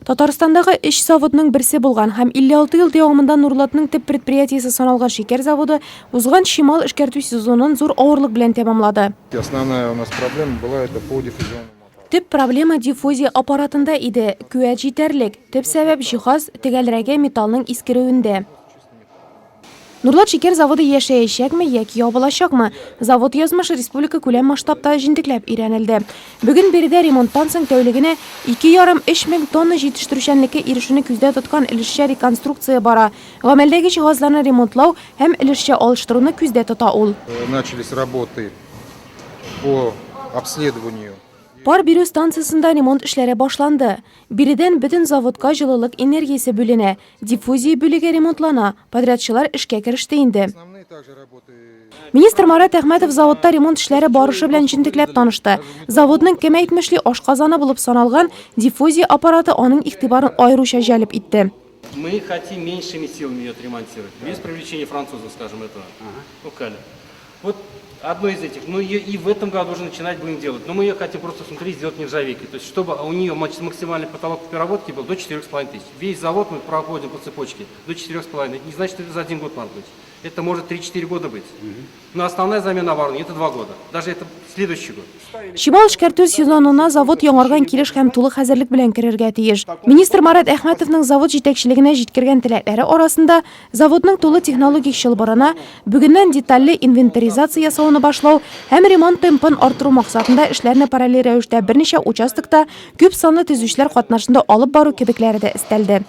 Татарстандагы өч заводның берсе булган һәм 56 ел дәвамында Нурлатның төп предприятиесе саналган шикәр заводы узган чимал эшкәртү сезонын зур авырлык белән тәмамлады. Основная у нас проблема была это по диффузионному аппарату. Төп проблема диффузия аппаратында иде. Куәт җитәрлек. Төп сәбәп, җиһаз, төгәлрәге, металлның искерүендә. Нурлат шикәр заводы яшәячәкме яки ябылачакмы? Завод язмышы республика күләм масштабта җентекләп өйрәнелде. Бүген биредә ремонттан соң тәүлегенә 2,5-3 мең тонна җитештерүчәнлеккә ирешүне күздә тоткан өлешчә реконструкция бара. Гамәлдәге җиһазларны ремонтлау һәм өлешчә алыштыруны күздә тота ул. Начались работы по обследованию. Пар бирү станциясендә ремонт эшләре башланды. Биредән бөтен заводка җылылык энергиясе бүленә. Диффузия бүлеге ремонтлана, подрядчылар эшкә кереште инде. Министр Марат Әхмәтов заводта ремонт эшләре барышы белән җентекләп танышты. Заводның, кем әйтмешли, ашказаны булып саналган диффузия аппараты аның игътибарын аеруча җәлеп итте. Мы хотим меньшими силами ее отремонтировать, без привлечения французов, скажем, этого. Ну, Кали. Вот одно из этих. Мы ее и в этом году уже начинать будем делать. Но мы ее хотим просто внутри сделать нержавейкой. То есть, чтобы у нее максимальный потолок переработки был до 4,5 тысяч. Весь завод мы проходим по цепочке до 4,5. Это не значит, что это за один год надо быть. Это может 3-4 года быть. Но основная замена оборудования это 2 года. Даже это следующий год. Чимал эшкәртү сезонына завод яңарган килеш һәм тулы хәзерлек белән керергә тиеш. Министр Марат Әхмәтовның завод җитәкчелегенә җиткергән теләкләре арасында Заводның тулы технологик чылбырына бүгеннән детальле инвентаризация ясауны башлау һәм ремонт темпын арттыру максатында эшләрне параллель рәвештә берничә участокта күп санлы төзүчеләр катнашында алып бару кебекләре дә өстәлде.